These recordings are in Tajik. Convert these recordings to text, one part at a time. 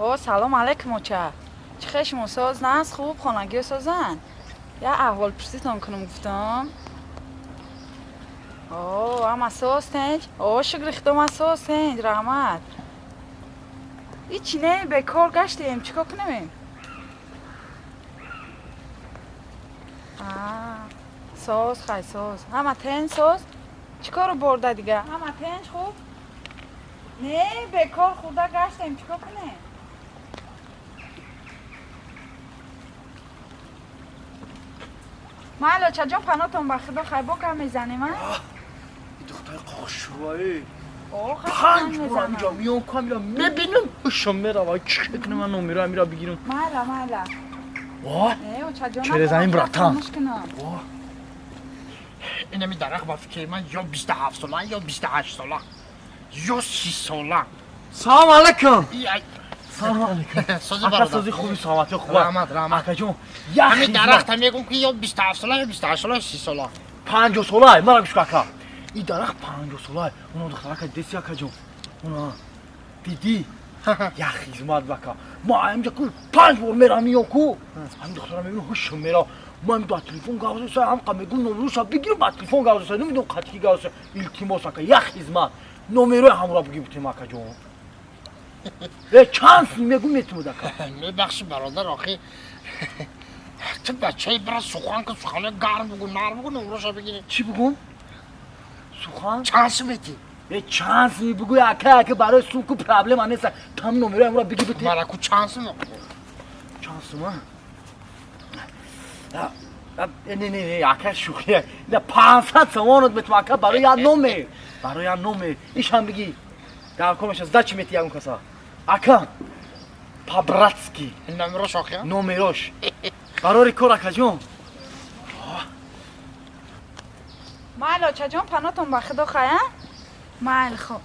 О, салом алейкум, оча. Чӣ хел шумо, соз наст, хуб, хонагиё созанд? Я аҳволпурситон кунам гуфтам. О, ҳама соз, тинҷ? О, шукри худо, ман соз, тинҷ, раҳмат. Ҳичи не, бекор гаштем, чӣ кор кунем? Соз, хай, соз. Ҳама тинҷ, соз? Чӣ кору борда дига? Ҳама тинҷ, хуб? Не, бекор хӯрда гаштем, чӣ кор кунем? Майли, очаҷон, панотон ба худо, хай, бо гап мезанем, а? Духтари қошшӯваи. Панҷ бор ҳамиҷо миём, ку ҳамира мебинам, ҳушам мерава. Чӣ кунам, ман номеро ҳамира бигирам? Майла, майла. Через ҳамин, братан. Инами дарахт, ба фикри ман, ё 27 сола, ё 28 сола, ё 30 сола. Салом алайкум. Салом алайкум. Сози, ака. Бародар. Сози, хуби, саломатӣ, хуб? Раҳмат, раҳмат. Акаҷон, як ҳамин хизмат. Дарахта мегум, ки ё 27 сола, ё 28 сола, ё 30 сола. 50 солай. Мара гӯш кун, ака, ин дарахт 50 солай. Оно духтарака деси, акаҷон, она дидӣ? Як хизмат, бака. Ма ҳамҷа ку панҷ бор мерам, миём, ку ҳамин духтара мебинам, ҳушам мера. Ман ба телефон гап заса, ҳамқа мегум, номероша бигирам, ба телефон гап заса, намедонам қатъи гап заса. Илтимос, ака, як хизмат, номерои ҳамро бигир бутем, акаҷон. Э, чанд сум мегум, метумуд, ака. Мебахши, бародар, охи ту бачаи бира, сухан ку, сухано гарм бугу, нарм бугу, номроша бигири. Чӣ бугум, сухан? Чанд сум метӣ? Э, чанд сум бугӯй, ака. Ака, барои сум ку проблема нест, там номерои ҳамро бигир бутем. Мара ку чанд сум? Чанд сума? Не, не, не, ака, шӯхӣ. Не, 500 сомонат метум, ака, барои як номер, барои як номер. Ишам бигӣ, дар кор меша. Сдачи мети ягон каса, ака, по-братски. Номерош охи? Номерош барори кор, акаҷон. Майли, очаҷон, панотон ба худо, хай, а? Майли, хуб.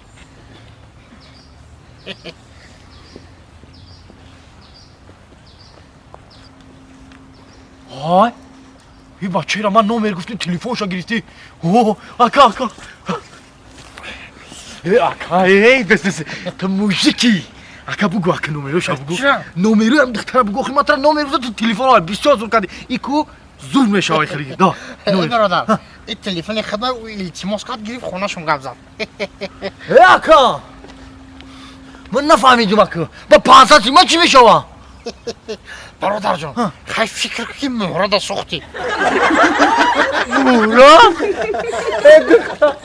Ҳай, и бачаера ман номер гуфтим, телефонша гирифтӣ. О, ака, ака, э, ака, э, бес, бес, ту мужики, ака, бугу, ака, номероша бугу. Ча? Номероям духтара бугу. Охи ман тара номер гуфтам, ту телефон овар, бисёр зур кардӣ. И ку зур мешавай, хеле да. Э, Номер. Бародар, и телефони худо, ӯ илтимос кард, гирифт, хонашон гап зад. Э, ака, ман нафаҳмидум, ака, ба 500 сум ман чӣ мешавам? Бародарҷон, хай, фикр кун, ки муҳрада сӯхтӣ. Муҳра? Э, духтар.